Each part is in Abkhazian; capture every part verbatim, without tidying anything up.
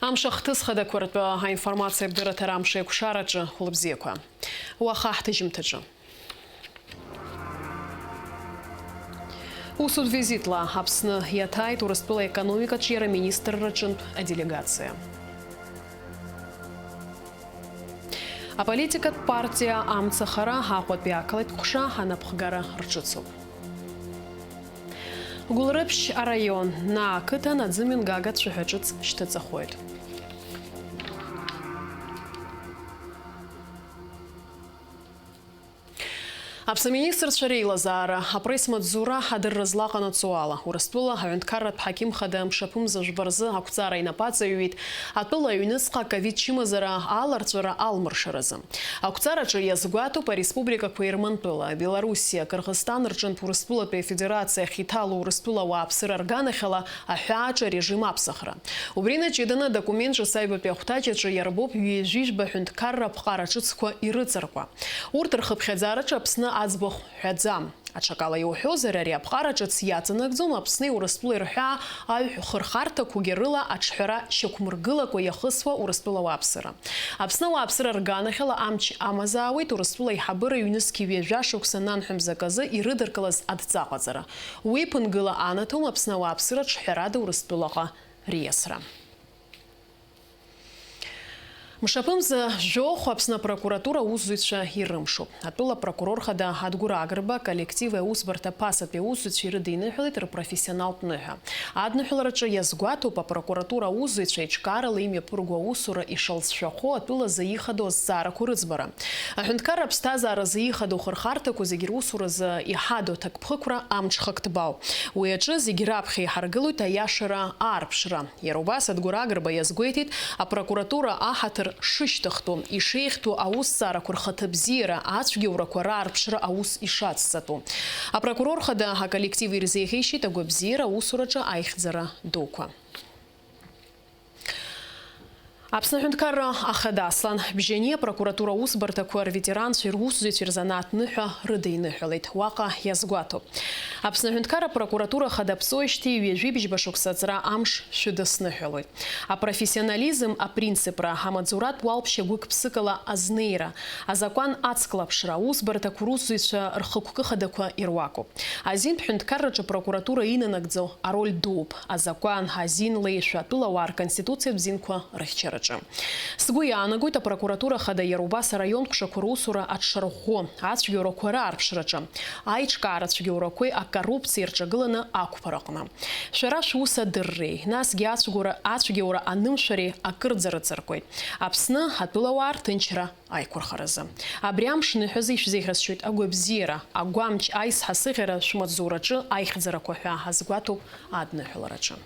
Амш ахҭыс хадақәа ртәы аинформациа абдырраҭара амш еиқәшараҿы хәылбзиақәа. Уаха ҳҭыжьымҭаҿы. Усутә визитла Аԥсны иаҭааит Урыстәыла аекономикаҿиара министрра рҿынтә аделегациа. Аполитикатә партиа Амцахара Аҟәатәи ақалақь ҟәша анапхгара рҿыцуп. Гәылрыԥшь араион, Наа ақыҭан аӡымҩангага цәаҳәа ҿыц шьҭыҵахоит. Аԥсны аминистрцәа реилазаара апресс-маҵзура адырра злаҟанаҵо ала, Урыстәыла аҳәынҭқарратә ҳақьым хада мшаԥымза жәба рзы ақәҵара инапаҵаҩит атәыла аҩныҵҟа ковид чымазара аларҵәара алмыршаразы. Ақәҵараҿы иазгәаҭоуп ареспубликақәа Ермантәыла, Белоруссиа, Қырғызстан рҿынтә Урыстәылатәи Афедерациа ахь иҭало Урыстәыла ауааԥсыра рганахьала аҳәааҿ арежим аԥсахра. Убри наҷыданы адокумент ҿыц аҩбатәи ахәҭаҷ аҿы иарбоуп ҩажәи жәба ҳәынҭқарра аԥҟара ҿыцқәа ирыҵаркуа. Урҭ рхыԥхьаӡараҿы Аԥсны аӡбахә ҳәаӡам. Аҽакала иуҳәозар, ари аԥҟара ҿыц иаҵанакӡом Аԥсни Урыстәылеи рҳәаа аҩ-, хырхарҭақәагьы рыла аҿҳәара шьақәмыргылакәа иахысуа Урыстәыла ауааԥсыра. Аԥсны ауааԥсыра рганахьала амч амазаауеит Урыстәыла аиҳабыра ҩнызқьи ҩажәа шықәса нанҳәамзак азы ирыдыркылаз адҵаҟаҵара. Уи ԥынгыла анаҭом Аԥсны ауааԥсыра ҿҳәарада Урыстәылаҟа риасра. Мшаԥымза жәохә Аԥсны апрокуратура аусзуҩцәа ирымшуп. Атәыла апрокурор хада Адгәыр Агрба аколлективи аусбарҭа ԥасатәи аусзуҩцәеи ирыдиныҳәалеит рпрофессионалтә ныҳәа. Адныҳәалараҿы иазгәаҭоуп апрокуратура аусзуҩцәа еиҿкаарала имҩаԥырго аусура ишалҵшәахо атәылазы ихадоу азҵаарақәа рыӡбара. Аҳәынҭқарра аԥсҭазааразы ихадоу хырхарҭақәа зегьы русуразы иҳадоу аҭакԥхықәра амҽхак ҭбаауп. Уи аҿы зегьы раԥхьа иҳаргылоит аиашара аарԥшра. Иара убас Адгәыр Агрба иазгәеиҭеит, апрокуратура аҳаҭыр шышьҭыхтәу, ишеихьҭоу аусҭҵаарақәа рхаҭабзиара, ацәгьоурақәа раарԥшра аус ишацҵатәу. Апрокурор хада аколлектив ирзеиӷьеишьеит агәабзиара аусураҿы аихьӡара дуқәа. Аԥсны аҳәынҭқарра ахада Аслан Бжьани апрокуратура аусбарҭақәа рветеранцәеи русзуҩцәеи рзанааҭ ныҳәа рыдиныҳәалеит. Уаҟа иазгәаҭоуп. Аԥсны аҳәынҭқарра апрокуратура хада аԥҵоижьҭеи ҩажәи бжьба шықәса аҵра амш шәыдысныҳәалоит. Апрофессионализм апринципра, амаҵуратә уалԥшьа гәык-ԥсыкала азнеира, азакәан ацклаԥшра, аусбарҭақәа русзуҩцәа рхықәкы хадақәа ируакуп. Азинтә ҳәынҭқарраҿы апрокуратура инанагӡо ароль дууп азакәан, азин леишәа, атәылауаа рконституциатә зинқәа рыхьчараҿы. Сгәы иаанагоит, апрокуратура хада иара убас араион ҟәшақәа русура аҽшарӷәӷәо, ацәгьоурақәа раарԥшраҿы, аиҿкаара ацәгьоурақәеи акоррупциеи рҿагыланы ақәԥараҟны. Шәара шәус адырреи, насгьы ацәгьоура, ацәгьоура анымшәареи акырӡа рыҵаркуеит Аԥсны атәылауаа рҭынчра аиқәырхаразы. Абри амш ныҳәазы ишәзеиӷьасшьоит агәабзиара, агәамч, аизҳа-сыӷьара шәмаҵзураҿы аихьӡарақәа ҳәа азгәаҭоуп адныҳәалараҿы.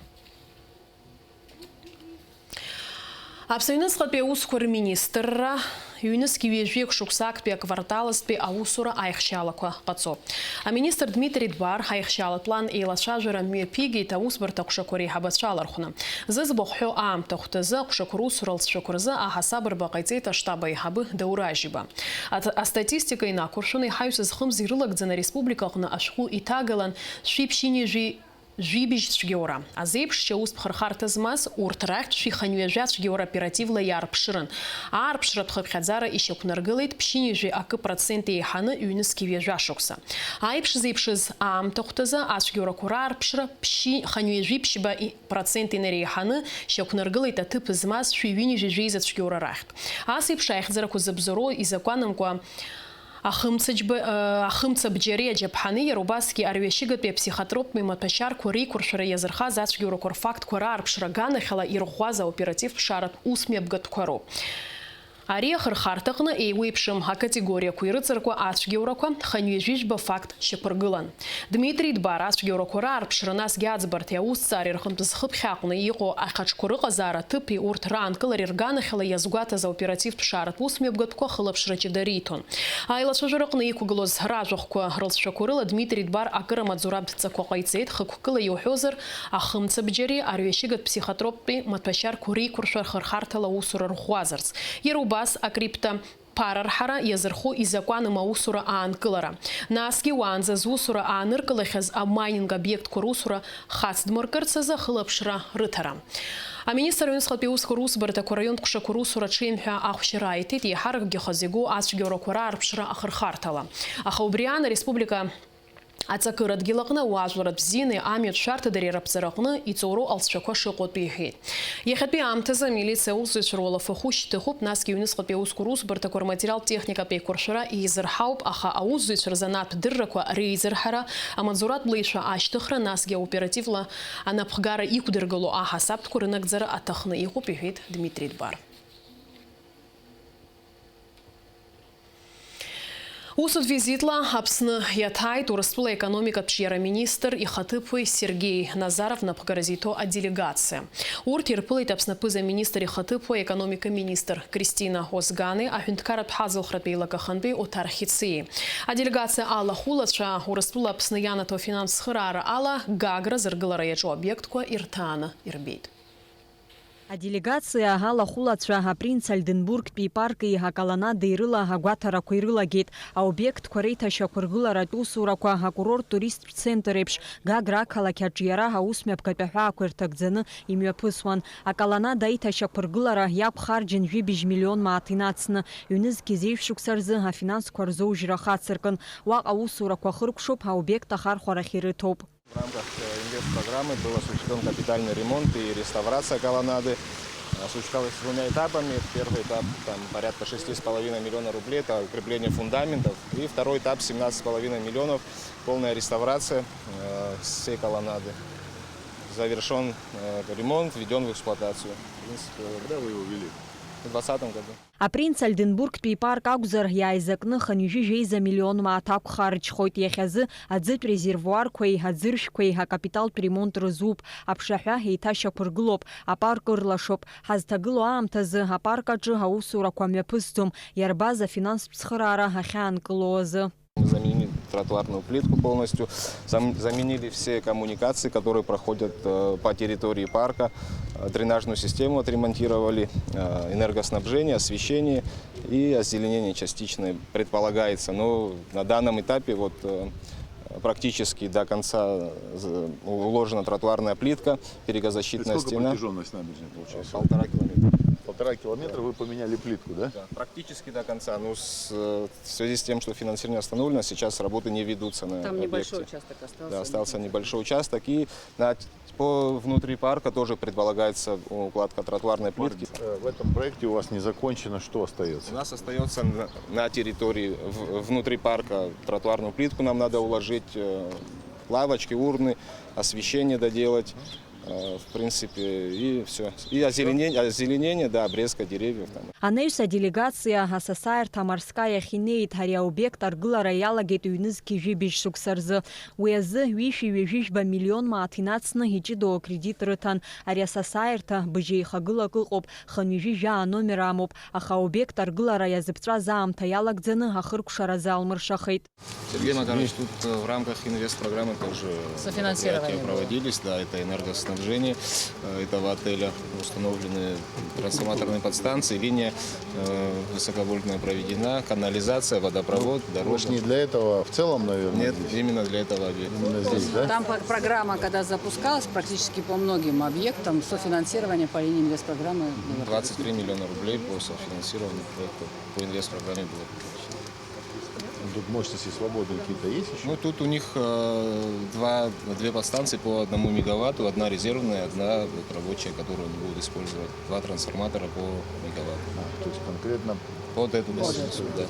Аԥсны аҩныҵҟатәи аусқәа рминистрра ҩнызқь ҩажәи шықәса актәи аквартал азтәи аусура аихшьаалақәа ҟаҵо. Аминистр Дмитри Дбар аихшьаалатә план еилацәажәара мҩаԥигеит аусбарҭа аҟәшақәа реиҳабацәа алархәны. Зыӡбахә ҳәоу аамҭа ахәҭазы аҟәшақәа русура алҵшәақәа рзы аҳасабырба ҟаиҵеит аштаб аиҳабы Даур Ажьиба. Ат-, астатистика инақәыршәаны, иҳаҩсыз хымз ирылагӡаны ареспублика аҟны ашәҟәы иҭагалан шәиԥшьынҩажәи жәибжь цәгьоура. Азеиԥшшьа аус ԥхырхарҭа змаз урҭ рахьтә шәиханҩажәа цәгьоура оперативла иаарԥшыран. Аарԥшратә хыԥхьаӡара ишьақәнаргылеит ԥшьынҩажәи акы процент еиҳаны ҩнызқь ҩажәа шықәса. Аиԥш зеиԥшыз аамҭа ахәҭазы ацәгьоурақәа раарԥшра ԥшьи-, ханҩажәи ԥшьба и-, процент инареиҳаны шьақәнаргылеит аҭыԥ змаз шәи ҩынҩажәи жәеиза цәгьоура рахьтә. Ас еиԥш аихьӡарақәа зыбзоуроу изакәанымкәа Ахымцаџьба-, э, ахымцабџьари аџьаԥҳани, иара убасгьы арҩашьыгатәи аԥсихотроптәи маҭәашьарқәа реиқәыршәара иазырхаз ацәгьоурақәа рфактқәа раарԥшра аганахьала ирӷәӷәаз аоперативтә ԥшааратә усмҩаԥгатәқәа роуп. Ари ахырхарҭаҟны еиуеиԥшым акатегориақәа ирыҵаркуа ацәгьоурақәа ханҩажәижәба факт шьақәыргылан. Дмитри Дбар ацәгьоурақәа раарԥшра, насгьы аӡбарҭеи аусҭҵаареи рҟынтә зхыԥхьаҟны иҟоу ахаҿқәа рыҟазаара аҭыԥи урҭ раанкылареи рганахьала иазгәаҭаз аоперативтә ԥшааратә усмҩаԥгатәқәа хылаԥшра ҷыда риҭон. Аилацәажәараҟны иқәгылоз ражәахәқәа рылҵшәақәа рыла Дмитри Дбар акыра маҵзуратә дҵақәа ҟаиҵеит, хықәкыла иуҳәозар, ахымцабџьари арҩашьыгатә ԥсихотроптәи маҭәашьарқәа реиқәыршәа рхырхарҭала аусура рӷәӷәазарц. Иара убас акрипто- Ԥарарҳара иазырхо изакәаным аусура аанкылара. Насгьы уаанӡа зусура ааныркылахьаз амайнинг обиектқәа русура хацдмыркырц азы ахылаԥшра рыҭара. Аминистр аҩныҵҟатәи аусқәа русбарҭақәа раионтә ҟәшақәа русура ҽеим ҳәа ахәшьара аиҭеит, еиҳаракгьы хазы игоу ацәгьоурақәа раарԥшра ахырхарҭала. Аха убри аан ареспублика аҵакыра адгьыл аҟны ауаажәлар бзианы амҩатә шәарҭадареи раԥҵараҟны иҵоуроу алҵшәақәа шыҟоу атәы иҳәеит. Иахьатәи аамҭазы амилициа аусзуҩцәа руалафахәы шьҭыхуп, насгьы аҩныҵҟатәи аусқәа русбарҭақәа рматериалтә техникатә еиқәыршәара еизырҳауп, аха аусзуҩцәа рзанааҭтә дыррақәа реизырҳара, амаҵзуратә леишәа ашьҭыхра, насгьы аоперативла анапхгара иқәдыргыло аҳасабтәқәа рынагӡара аҭахны иҟоуп, иҳәеит Дмитрий Дбар. Усутә визитла Аԥсны иаҭааит Урыстәыла економикатә ҿиара министр ихаҭыԥуаҩ Сергеи Назаров напхгара зиҭо аделегациа. Урҭ ирԥылеит Аԥсны аԥыза-министр ихаҭыԥуаҩ, аекономика министр Кристина Озгани, аҳәынҭқарратә ҳазалхратә еилакахантәи Оҭар Хьыциеи. Аделегациа алахәылацәа Урыстәыла Аԥсны ианаҭо афинанстә цхыраара ала Гагра зыргылара иаҿу обиектқәа ирҭааны ирбеит. Аделегациа алахәылацәа апринц Ольденбургтәи ипарки аколоннадеи рыла агәаҭарақәа ирылагеит. Аобиектқәа реиҭашьақәыргыларатә усурақәа акурорттә туристтә центр еиԥш Гагра ақалақь аҿиара аусмҩаԥгатә аҳәаақәа ирҭагӡаны имҩаԥысуан. Аколоннада аиҭашьақәыргылара иақәхарџьын жәибжь миллион мааҭ инацны, ҩнызқьи зеижә шықәса рзы афинансқәа рзоужьра хацыркын. Уаҟа аусурақәа хыркәшоуп, аобиект ахархәарахь ирыҭоуп. В рамках, э, инвестпрограммы был осуществлен капитальный ремонт и реставрация колоннады. Осуществлялась двумя этапами. Первый этап, там, порядка шести с половиной миллиона рублей, это укрепление фундаментов. И второй этап, семнадцать с половиной миллионов, полная реставрация, э, всей колоннады. Завершён, э, ремонт, введён в эксплуатацию. В принципе, когда вы его ввели? В двадцатом году. Апринц Ольденбургтәи ипарк акәзар, иааизакны хынҩажәи жәеиза миллион мааҭ ақәхарџьхоит. Иахьазы аӡытә резервуарқәеи аӡыршәқәеи акапиталтә ремонт рызуп, аԥшаҳәа еиҭашьақәыргылоуп, апарк ырлашоуп. Ҳазҭагылоу аамҭазы апарк аҿы аусурақәа мҩаԥысӡом, иарбаз афинанстә цхыраара ахьаанкылоу азы. Мы заменили тротуарную плитку полностью, зам-, заменили все коммуникации, которые проходят, э, по территории парка, э, дренажную систему отремонтировали, э, энергоснабжение, освещение и озеленение частичное предполагается. Но на данном этапе вот, э, практически до конца з-, у-, уложена тротуарная плитка, перегазощитная стена. И сколько протяжённость набережной получается? Полтора километра. Полтора километра вы поменяли плитку, да? Да, практически до конца. Ну, с, э, В связи с тем, что финансирование остановлено, сейчас работы не ведутся на объекте. Там небольшой участок остался. Да, остался небольшой участок. И на, по внутри парка тоже предполагается укладка тротуарной плитки. Э, в этом проекте у вас не закончено, что остаётся? У нас остаётся на, на территории, в-, внутри парка тротуарную плитку нам надо уложить, э, лавочки, урны, освещение доделать. Э, в принципе, и всё. И озеленение, озеленение, да, обрезка деревьев там. Анаҩс аделегациа асасааирҭа Морская ахь инеит, ари аобиект аргылара иалагеит ҩнызқьи жәибжь шықәса рзы. Уи азы ҩышәи ҩажәи жәба миллион мааҭ инацны иҷыдоу акредит рыҭан. Ари асасааирҭа быжь еихагылак ыҟоуп, хынҩажәи жәаа аномер амоуп, аха аобиект аргылара иазыԥҵәаз аамҭа иалагӡаны ахыркәшаразы алмыршахеит. Сергей Макарович, тут, э, в рамках инвестпрограммы тоже мероприятия проводились. Да, это энергоснабжение, э, этого отеля. Установлены трансформаторные подстанции, линия, э, высоковольтная проведена, канализация, водопровод, дорога. Вы ж не для этого, а в целом, наверное, здесь? Нет, именно для этого объекта. Именно здесь, да? Там по-, программа, когда запускалась, практически по многим объектам софинансирование по линии инвестпрограммы было. Двадцать три миллиона рублей по софинансированию проекта по инвестпрограмме было подключено. Ну, тут мощности свободные какие-то есть ещё? Ну, тут у них, э, два, две подстанции по одному мегаватту, одна резервная, одна вот рабочая, которую они будут использовать. Два трансформатора по мегаватту. А, то есть конкретно под эту мощность, да.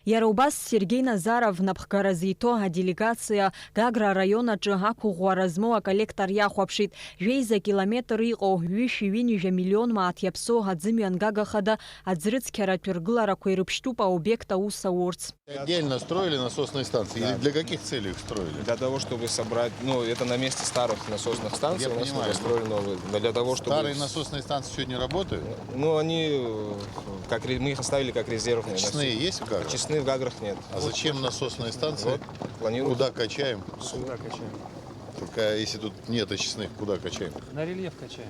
Иара убас Сергеи Назаров напхгара зиҭо аделегациа Гагра араион аҿы ақәыӷәӷәара змоу аколлектор иахәаԥшит. Жәеиза километр иҟоу ҩышәи ҩынҩажәа миллион мааҭ иаԥсоу аӡымҩангага хада аӡрыцқьаратә ргыларақәа ирыԥштәуп аобиект аус аурц. Отдельно строили насосные станции? Да. Или для каких целей их строили? Для того, чтобы собрать, ну, это на месте старых насосных станций. Я понимаю. У нас мы построили новые. Для того, чтобы... Старые насосные станции сегодня работают? Ну, они, э, как ре-, мы их оставили как резервные. Очистные есть в Гаграх? Очистные в Гаграх нет. А зачем насосные станции? Вот, планируем. Куда качаем? Сюда качаем. Так, а если тут нет очистных, куда качаем? На рельеф качаем.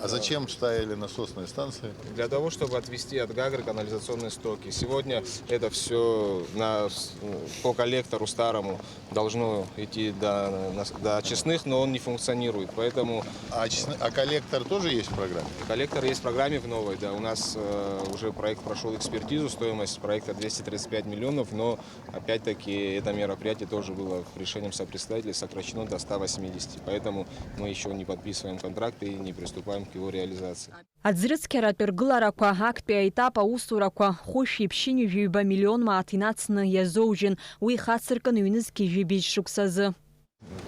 А зачем ставили насосные станции? Для того, чтобы отвести от Гагры канализационные стоки. Сегодня это все на, с- ну, по коллектору старому должно идти до, на- до очистных, но он не функционирует. Поэтому А, очистный- а коллектор тоже есть в программе? Коллектор есть в программе в новой, да. У нас э, уже проект прошел экспертизу, стоимость проекта двести тридцать пять миллионов, но опять-таки это мероприятие тоже было решением сопредседателей сокращено до ста восьмидесяти. Поэтому мы еще не подписываем контракты и не приступаем к его реализации. Аӡрыцқьаратә ргыларақәа актәи аетап аусурақәа хәышәи ԥшьынҩажәи ҩба миллион мааҭ инацны иазоужьын, уи ихацыркын ҩнызқьи жәибжь шықәсазы.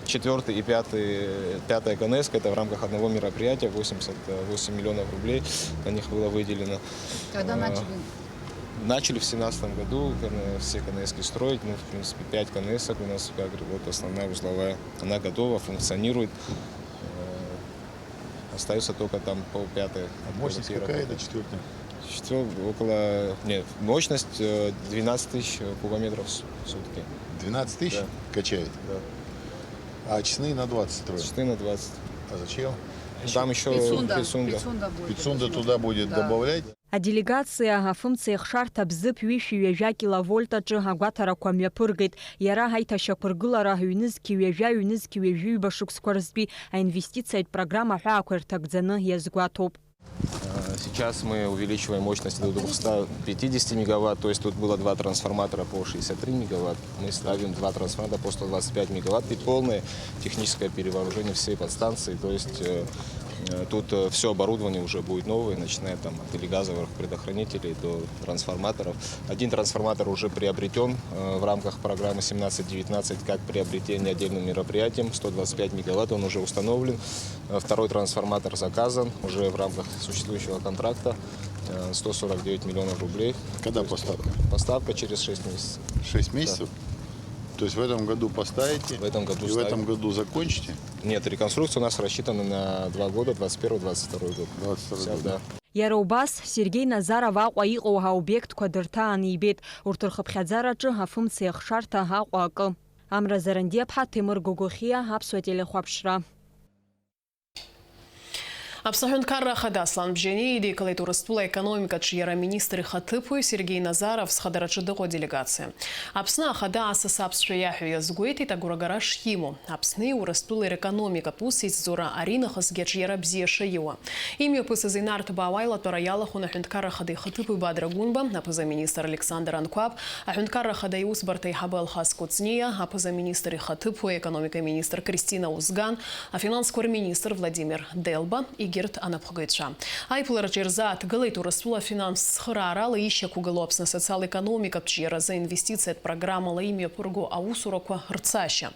Четвертый и пятый, пятая КНС, это в рамках одного мероприятия, восемьдесят восемь миллионов рублей на них было выделено. Когда Э, начали? Начали в семнадцатом году КН все КНС строить, ну, в принципе, пять КНС у нас в Гагре, вот основная узловая. Она готова, функционирует. Остается только там по пятой. Мощность какая до четвертой? Что около... Нет, мощность э, двенадцать тысяч кубометров в сутки. Двенадцать тысяч Да. качает? Да. А очистные на двадцать строят? Часы на двадцать. А зачем? Там еще Пицунда. Пицунда. Пицунда будет. Пицунда туда будет Да. Добавлять? Аделегациа афымцеихшарҭа бзыԥ ҩышәи ҩажәа киловольт аҿы агәаҭарақәа мҩаԥыргеит. Иара ҳаиҭашьақәыргылара ҩнызқьи ҩажәа, ҩнызқьи ҩажәи ҩба шықәсқәа рзтәи аинвестициатә программа аҳәаақәа ирҭагӡаны иазгәаҭоуп. Э, Сейчас мы увеличиваем мощность до двухсот пятидесяти мегаватт, то есть тут было два трансформатора по шестьдесят три мегаватт, мы ставим два трансформатора по сто двадцать пять мегаватт и полное техническое перевооружение всей подстанции, то есть э, э, тут все оборудование уже будет новое, начиная там от телегазовых предохранителей до трансформаторов. Один трансформатор уже приобретен э, в рамках программы семнадцать девятнадцать как приобретение отдельным мероприятием, сто двадцать пять мегаватт, он уже установлен. Э, Второй трансформатор заказан уже в рамках существующего контракта, э, сто сорок девять миллионов рублей. Когда поставка? Поставка через шесть месяцев. Шесть месяцев? То есть в этом году поставите? В этом году И в ставим. этом году закончите? Нет, реконструкция у нас рассчитана на два года, двадцать первый двадцать второй год. Двадцать второй Вся, год. Да. Иара убас, Сергеи Назаров Аҟәа иҟоу аобиектқәа дырҭааны ибеит, урҭ рхыԥхьаӡараҿы афымцеихшарҭа Аҟәа акы. Амра Зарандиаԥҳа, Ҭемыр Гогохиа, Аԥсуа телехәаԥшра. Аԥсны аҳәынҭқарра ахада Аслан Бжьаниа идикылеит Урыстәыла аекономикаҿы иара аминистр ихаҭыԥуаҩ Сергеи Назаров зхадараҿы дыҟоу аделегациа. Аԥсны ахада асас аԥсшәа иаҳәо иазгәеиҭеит агәрагара шимоу. Аԥсни Урыстәылеи рекономикатә усеицҵоура аринахысгьы аҿиара бзиа шаиуа. Имҩаԥысыз инарҭбаау аилатәара иалахәын аҳәынҭқарра ахада ихаҭыԥуаҩ Бадра Гәынба, аԥыза-министр Александр Анқәаб, аҳәынҭқарра ахада иусбарҭа аиҳабы Алхас Кәыҵниа, аԥыза-министр ихаҭыԥуаҩ, аекономика министр Кристина Узган, афинансқәа рминистр Владимир Делба, егьырҭ анапхгаҩцәа. Аиԥылараҿы ирзааҭгылеит Урыстәыла афинанстә цхыраарала ишьақәгылоу Аԥсны асоциал-економикатә ҿиаразы аинвестициатә программала имҩаԥырго аусурақәа рцашьа.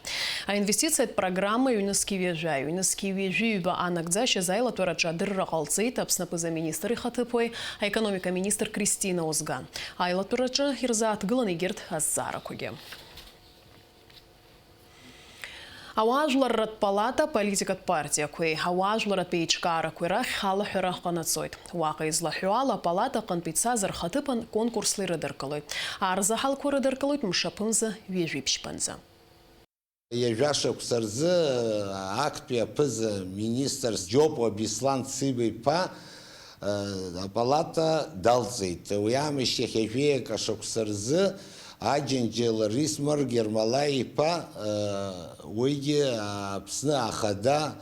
Аинвестициатә программа ҩнызқьи ҩажәа, ҩнызқьи ҩажәи ҩба анагӡашьа азы аилатәараҿы адырра ҟалҵеит Аԥсны аԥыза-министр ихаҭыԥуаҩ, аекономика министр Кристина Узган. Аилатәараҿы ирзааҭгылан егьырҭ азҵаарақәагьы. Ауаажәларратә палата аполитикатә партиақәеи ауаажәларратә еиҿкаарақәеи рахь алаҳәара ҟанаҵоит. Уаҟа излаҳәо ала, апалата аҟынтә ицаз рхаҭыԥан конкурсла ирыдыркылоит. Арзаҳалқәа рыдыркылоит мшаԥымза ҩажәи ԥшьбанӡа. Ҩажәа шықәса рзы актәи аԥыза-министр Џьопуа Беслан Цыба-иԥа апалата далҵит. Уи аамышьҭахь ҩажәеи акы шықәса рзы Аџьынџьал Рисмар Гермалаи-иԥа, уигьы Аԥсны Ахада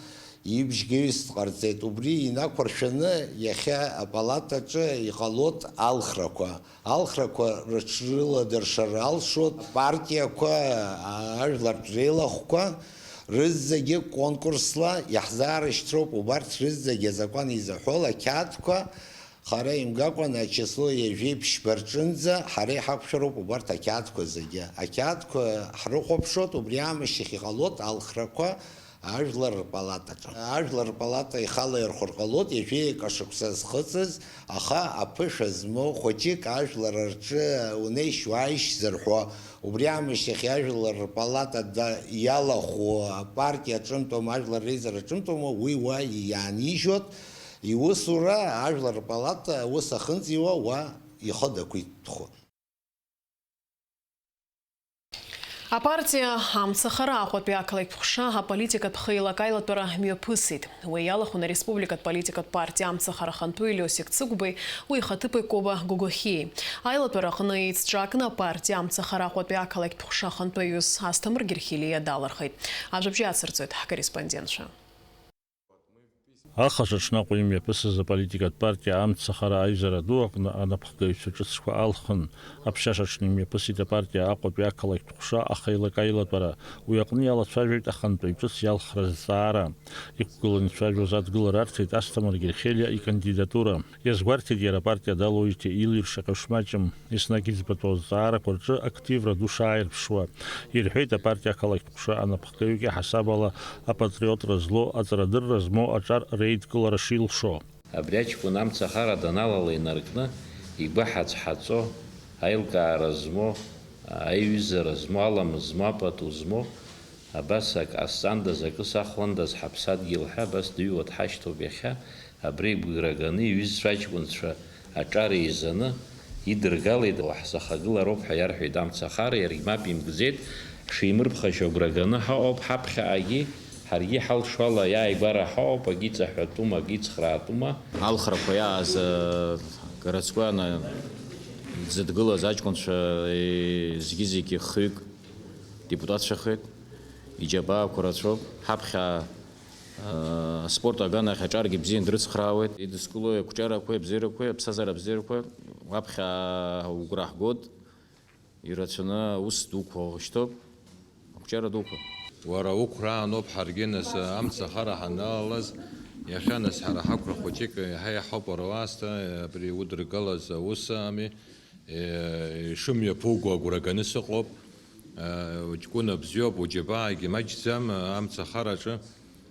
ибжьгаҩыс дҟарҵеит. Убри инақәыршәаны иахьа апалатаҿы иҟалоит алхрақәа. Алхрақәа рыҽрыладыршар алшоит апартиақәа, ажәлартә реилахәқәа, рызегьы конкурсла иаҳзаарышьҭроуп убарҭ рызегьы азакәан изаҳәо ақьаадқәа, хара имгакәан ачисло ҩажәи ԥшьба рҿынӡа ҳара иҳақәшәароуп убарҭ ақьаадқәа зегьы. Ақьаадқәа ҳрыхәаԥшуеит, убри аамышьҭахь иҟалоит алхрақәа, Ажәлар рпалатаҿы. Ажәлар рпалата ихала ирхәыр ҟалоит, ҩажәеи акы шықәса зхыҵыз, аха аԥышәа змоу хәыҷык ажәлар рҿы унеишь-уааишь зырҳәо, убри аамышьҭахь ажәлар рпалата да-, иалахәу апартиа аҿынтәоума, ажәлар реизара аҿынтәоума, уи уа иаанижьуеит, иусура ажәлар рпалата аус ахьынӡиуа уа ихы дақәиҭхоит. Апартиа Амцахара Аҟәатәи ақалақь Ԥҟәша аполитикатә хеилак аилатәара мҩаԥысит. Уи иалахәын ареспубликатә политикатә партиа Амцахара ахантәаҩ Лиосик Цыгәбеи уи ихаҭыԥи Коба Гогохиеи. Аилатәара аҟны еицҿакны апартиа Амцахара Аҟәатәи ақалақь Ԥҟәша ахантәаҩыс Асҭамыр Герхелиа далырхит. Ажәабжь ацырҵоит ҳкорреспондентцәа. Ахаҿы ҽнаҟәа имҩаԥысыз аполитикатә партиа Амцахара аизара ду аҟны анапхгаҩцәа ҿыцқәа алхын. Аԥшьашаҽны имҩаԥысит апартиа Аҟәатәи ақалақьтә ҟәша ахеилак аилатәара. Уи аҟны иалацәажәеит ахантәаҩ ҿыц иалхра азҵаара. Иқәгыланы ицәажәоз адгылара арҭеит Асҭамыр Герхелиа икандидатура. Иазгәарҭеит иара апартиа далоу иҭ-, илиршахьоу шмаҷым, еснагь иӡбатәу азҵаарақәа рҿы активра ду шааирԥшуа. Ирҳәеит апартиа ақалақьтә ҟәша анапхгаҩык иаҳасаб ала апатриотра злоу, аҵарадырра змоу аҿар реидкылара шилшо. Абри аҷкәын Амцахара даналала инаркны, игәы ҳаҵәҳаҵәо, аилкаара змоу, аиҩызара змоу, аламыс змоу, апату змоу, абас ак ҟасҵандаз, акы сахәондаз ҳаԥсадгьыл ҳәа абас дыҩуа дҳашьҭоуп иахьа. Абри игәра ганы иҩызцәа аҷкәынцәа аҿар еизаны идыргалеит, уаҳзахагылароуп ҳәа иарҳәеит Амцахара, иаргь мап имкӡеит, ҳшимырԥхашьо агәра ганы ҳаҟоуп, ҳаԥхьаҟагьы ҳаргьы ҳалшо ала иааигәара ҳаҟоуп, агьы ҵаҳәатәума, агьы цхраатәума. Алхрақәа иааз, э, городской ана дзыдгылаз аҷкәынцәа, э, зегьы-зегьы хҩык депутатцәахеит, иџьабаақәа рацәоуп, ҳаԥхьа Аспорт аганахь аҿаргьы бзиан дрыцхраауеит. Идызкылои ақәҿиарақәеи абзиарақәеи, аԥсҭазаара абзиарақәа уаԥхьа угәра ҳгоит, ирацәаны аус дуқәа ушьҭоуп, ақәҿиара дуқәа. Уара уқәра ааноуп ҳаргьы нас амца ахара ҳаналалаз, иахьа нас ҳара ҳақәра хәыҷык иаҳа иаҳауп уара уаасҭа, абри удыргалаз аус ами. Ишымҩаԥуго агәра ганы сыҟоуп. Ҷкәына бзиоуп, уџьабаагьы маҷӡам, амца ахараҿы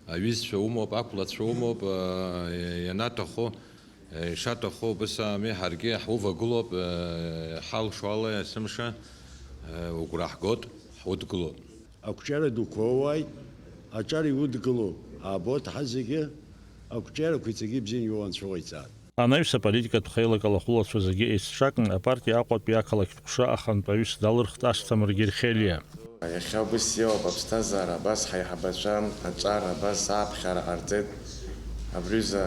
аҩызцәа умоуп, ақәлацәа умоуп, ианаҭаху, ишаҭаху убыс ами, ҳаргьы ҳувагылоуп, ҳалшо ала есымша угәра ҳгоит, ҳудгылоит. Ақәҿиара дуқәа уааит, аҿар иудгыло аабоит ҳазегьы, ақәҿиарақәа иҵегьы ибзианы иуанцәа уҟаиҵааит. Анаҩс аполитикатә хеилак алахәылацәа зегьы еицҿакны апартиа Аҟәатәи ақалақьтә ҟәша ахантәаҩыс далырхт Асҭамыр Герхелиа. Иахьа убыс иоуп аԥсҭазаара, абас ҳаиҳабацәа аҿар абас ааԥхьара ҟарҵеит, абри ҩыза,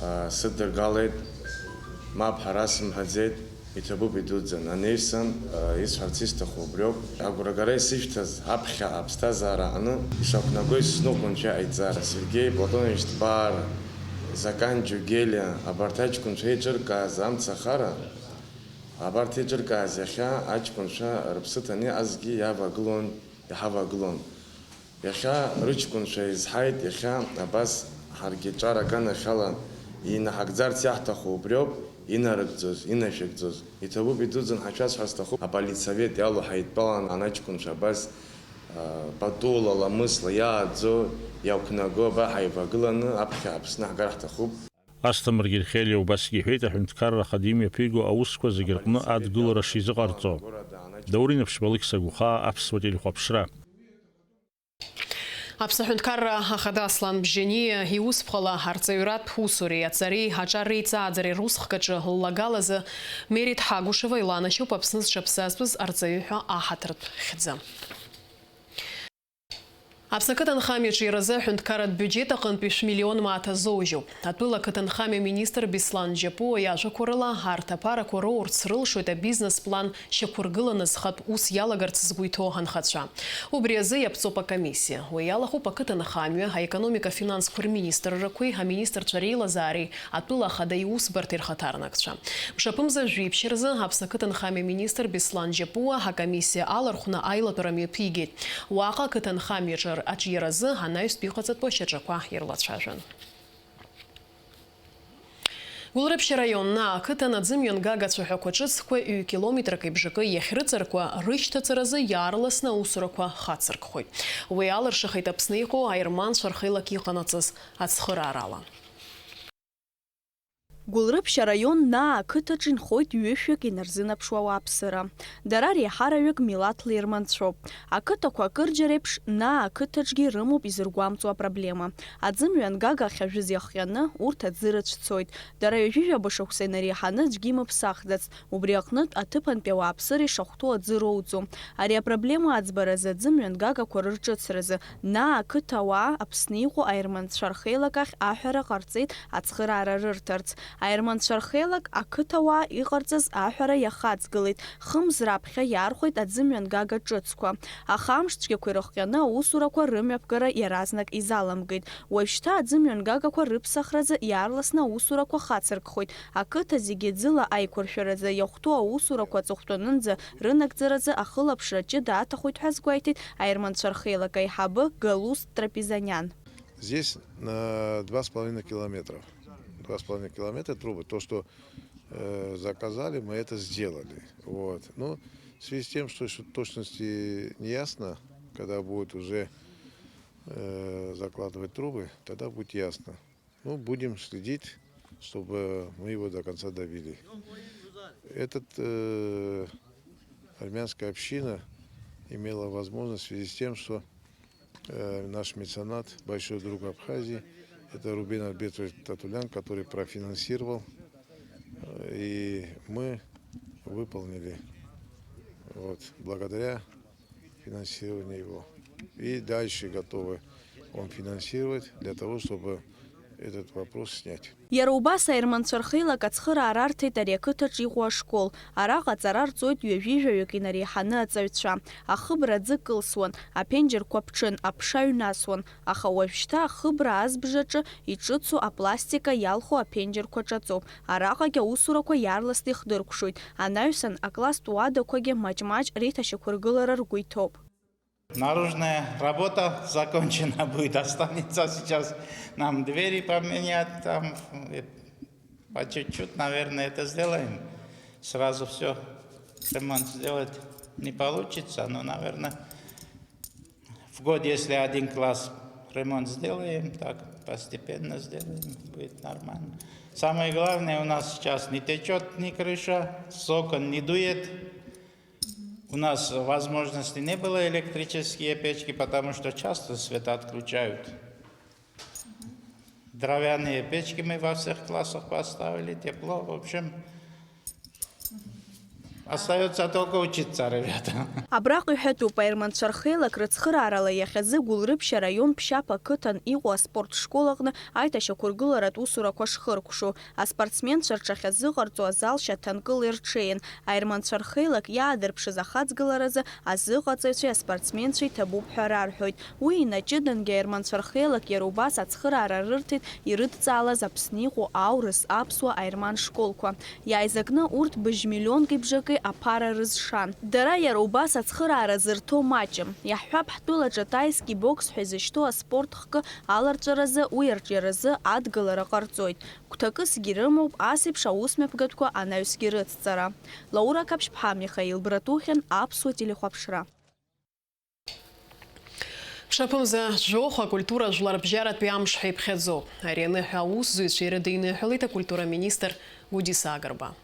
а, сыдыргалеит, мап ҳәа расымҳәаӡеит. Иҭабуп идуӡӡан. Анаҩсан, э, исҳәарц исҭаху убриоуп. Агәрагара исышәҭаз аԥхьа аԥсҭазаара аҟны ишақәнаго исзныҟәон шәа аидҵара. Сергеи Платонович Ҭбаара, Закан Џьугелиа, абарҭ аҷкәынцәа еиҿыркааз амца ахара, абарҭ еиҿыркааз иахьа аҷкәынцәа рыԥсы ҭаны иҟазгьы иавагылон, иҳавагылон. Иахьа рыҷкәынцәа изҳаит, иахьа абас ҳаргьы ҿар аганахьала инаҳагӡарц иаҳҭаху убриоуп, инарыгӡоз, инашәыгӡоз. Иҭабуп идуӡӡан ҳашәасҳәар сҭахуп, аполитсовет иалоу ҳаидтәалан анаҷкәынцәа абас, а, патула, ламысла иааӡо, иақәнаго, аба ҳаивагыланы аԥхьа Аԥсны ҳгар ҳҭахуп. Асҭамыр Герхелиа убасгьы иҳәеит, аҳәынҭқарра ахада имҩаԥиго аусқәа зегьы рҟны адгылара шизыҟарҵо. Даур Инаԥшьба, Алықьса Гәхаа, Аԥсуа телехәаԥшра. Аԥсны аҳәынҭқарра ахада Аслан Бжьаниа иусԥҟала арҵаҩратә усуреи аҵареи аҿар реиҵааӡареи русхк аҿы ллагалазы Мереҭ Ҳагәышева иланашьоуп Аԥсны зҽаԥсазтәыз арҵаҩы ҳәа аҳаҭыртә хьӡы. Аԥсны ақыҭанхамҩа аҿиаразы аҳәынҭқарратә биуџьет аҟынтәи шәмиллион мааҭ азоужьуп. Атәыла ақыҭанхамҩа аминистр Беслан Џьапуа иажәақәа рыла, арҭ аԥарақәа роурц рылшоит абизнес план шьақәыргыланы зхатә ус иалагарц згәы иҭоу анхацәа. Убри азы иаԥҵоуп акомиссиа. Уи иалахәуп ақыҭанхамҩа, аекономика, афинансқәа рминистррақәеи аминистрцәа реилазаареи атәыла ахада иусбарҭеи рхаҭарнакцәа. Мшаԥымза жәиԥшь рзы Аԥсны ақыҭанхамҩа аминистр Беслан Џьапуа акомиссиа алархәны аилатәара мҩаԥигеит. Уаҟа ақыҭанхамҩаҿы аҿиаразы анаҩстә иҟаҵатәу ашьаҿақәа ирлацәажәон. Гәылрыԥшь араион ақыҭан аӡымҩангага ацәаҳәақәа ҿыцқәа ҩ-километрак ибжакы иахьрыҵаркуа, рышьҭаҵаразы иаарласны аусурақәа хацыркхоит. Уи алыршахеит Аԥсны иҟоу аерманцәа рхеилак иҟанаҵаз ацхыраарала. Гәылрыԥшь араион Наа ақыҭаҿ инхоит ҩышәҩык инарзынаԥшуа ауааԥсыра. Дара реиҳараҩык милаҭла ирманцәоуп. Ақыҭақәа акырџьара еиԥш Наа ақыҭаҿгьы ирымоуп изыргәамҵуа апроблема. Аӡымҩангага ахьажәыз иахҟьаны урҭ аӡы рыцәцоит. Дара ҩажәижәаба шықәса инареиҳаны аӡәгьы имыԥсахӡацт. Убри аҟнытә, аҭыԥантәи ауааԥсыра ишахәҭоу аӡы роуӡом. Ари апроблема аӡбаразы, аӡымҩангагақәа рырҿыцразы, Наа ақыҭауаа Аԥсны иҟоу аерманцәа рхеилак ахь аҳәара ҟарҵеит ацхыраара рырҭарц. Аерманцәа рхеилак ақыҭауаа иҟарҵаз аҳәара иахаҵгылеит, хымз раԥхьа иаархәеит аӡымҩангага ҿыцқәа. Аха амш цәгьақәа ирыхҟьаны аусурақәа рымҩаԥгара иаразнак изаламгеит. Уажәшьҭа аӡымҩангагақәа рыԥсахразы иаарласны аусурақәа хацыркхоит. Ақыҭа зегьы ӡыла аиқәыршәаразы иахәҭоу аусурақәа аҵыхәтәанынӡа рынагӡаразы ахылаԥшра ҷыда аҭахоит ҳәа азгәеиҭеит аерманцәа рхеилак аиҳабы Галуст Трапезаниан. Здесь на два с половиной километра. Два с половиной километра трубы. То, что, э, заказали, мы это сделали. Вот. Ну, в связи с тем, что ещё точности не ясно, когда будет уже, э, закладывать трубы, тогда будет ясно. Ну, будем следить, чтобы мы его до конца довели. Этот, э, армянская община имела возможность в связи с тем, что, э, наш меценат, большой друг Абхазии, это Рубен Альбертович Татулян, который профинансировал, э, и мы выполнили. Вот, благодаря финансирование его. И дальше готовы он финансировать для того, чтобы этот вопрос снять. Иара убас аерманцәа рхеилак ацхыраара арҭеит ари ақыҭаҿ иҟоу ашкол. Араҟа аҵара рҵоит ҩажәижәаҩык инареиҳаны аҵаҩцәа. Ахыбра аӡы кылсуан, аԥенџьырқәа ԥҽын, аԥша ҩнасуан, аха уажәшьҭа ахыбра азбжаҿы иҿыцу апластика иалху аԥенџьырқәа ҿаҵоуп. Араҟагь аусурақәа иаарласны ихдыркәшоит. Анаҩсан, акласстә уадақәагьы маҷ-маҷ реиҭашьақәыргылара ргәы иҭоуп. Наружная работа закончена будет, останется сейчас нам двери поменять, там, э, по чуть-чуть, наверное, это сделаем. Сразу всё ремонт сделать не получится, но, наверное, в год, если один класс ремонт сделаем, так постепенно сделаем, будет нормально. Самое главное, у нас сейчас не течёт ни крыша, с окон не дует. У нас возможности не было электрические печки, потому что часто свет отключают. Дровяные печки мы во всех классах поставили, тепло. В общем, остаётся только учиться, ребята. Абраҟа иҳәатәуп, аерманцәа рхеилак рыцхыраарала иахьазы Гәылрыԥшь араион Ԥшьаԥ ақыҭан иҟоу аспорт школ аҟны аиҭашьақәыргыларатә усурақәа шхыркәшоу. Аспортсменцәа рҽахьазыҟарҵо азал шьаҭанкыла ирҽеин, аерманцәа рхеилак иаадырԥшыз ахаҵгыларазы азыҟаҵаҩцәеи аспортсменцәеи ҭабуп ҳәа рарҳәоит. Уи инаҷыдангьы аерманцәа рхеилак иара убас ацхыраара рырҭеит ирыдҵаалаз Аԥсны иҟоу аурыс, аԥсуа, аерман школқәа. Иааизакны урҭ быжь миллионки бжаки аԥара рызшан. Дара иара убас ацхыраара зырҭо маҷым. Иаҳҳәап, ҳтәылаҿы таизки бокс ҳәа изышьҭоу аспорт хкы аларҵәаразы уи арҿиаразы адгылара ҟарҵоит. Гәҭакысгьы рымоуп ас еиԥш аусмҩаԥгатәқәа анаҩсгьы рыцҵара. Лаура Қаԥшьԥҳа, Михаил Братухин, Аԥсуа телехәаԥшра. Ԥшаԥымза жәохә акультура жәларбжьаратәи амш ҳәа иԥхьаӡоуп. Ари аныҳәа аусзуҩцәа ирыдиныҳәалеит акультура министр Гәдиса Агрба.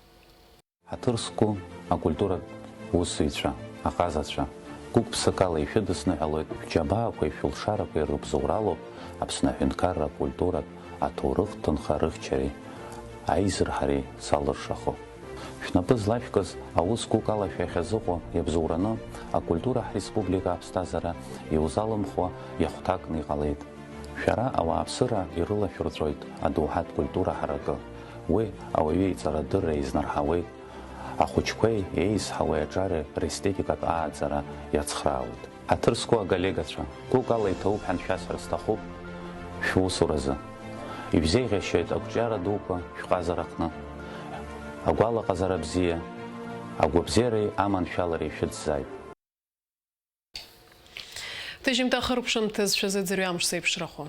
Ҳаҭыр зқәу акультуратә усзуҩцәа, аҟазацәа, гәык-ԥсыкала ишәыдысныҳәалоит, шәџьабаақәеи шәылшарақәеи рыбзоуралоуп Аԥсны аҳәынҭқарра акультуратә, аҭоурыхтә ҭынха рыхьчареи аизырҳареи залыршахо. Шәнапы злашәкыз аус гәыкала шәахьазыҟоу иабзоураны, акультура ҳреспублика аԥсҭазаара иузалымхуа иахәҭакны иҟалеит. Шәара ауааԥсыра ирылашәырҵоит адоуҳатә культура ҳаракы. Уи ауаҩы иҵарадырра изнарҳауеит, ахәыҷқәеи еизҳауеи аҿареи рестетикатә ааӡара иацхраауеит. Ҳаҭыр зқәу аколлегацәа, гәыкала иҭабуп ҳәа шәасҳәар сҭахуп шәусуразы. Ибзеиӷьашьоит ақәҿиара дуқәа шәҟазара аҟны. Агәалаҟазара бзиа, агәабзиареи аманшәалареи шәыцзааит. Ҭыжьымҭа хыркәшамҭаз шәазыӡырҩы амш зеиԥшрахо.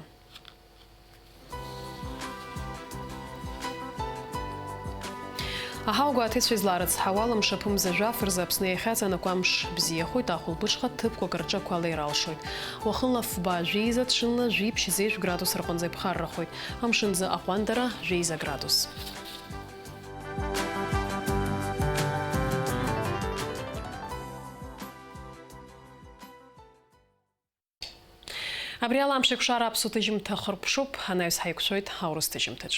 Аҳауагәаҭеицәа излаарыцҳауа ала, мшаԥымза жәаф рзы Аԥсны иахьаҵанакуа амш бзиахоит, ахәылбыҽха ҭыԥқәак рҿы ақәа алеира алшоит. Уахынла фба жәеиза, ҽынла жәиԥшь зежә градус рҟынӡа иԥхаррахоит. Амшынӡы аҟәандара жәеиза градус. Абри ала Амшеикәшара аԥсуа ҭыжьымҭа хыркәшоуп, анаҩс ҳаиқәшәоит аурыс ҭыжьымҭаҿ.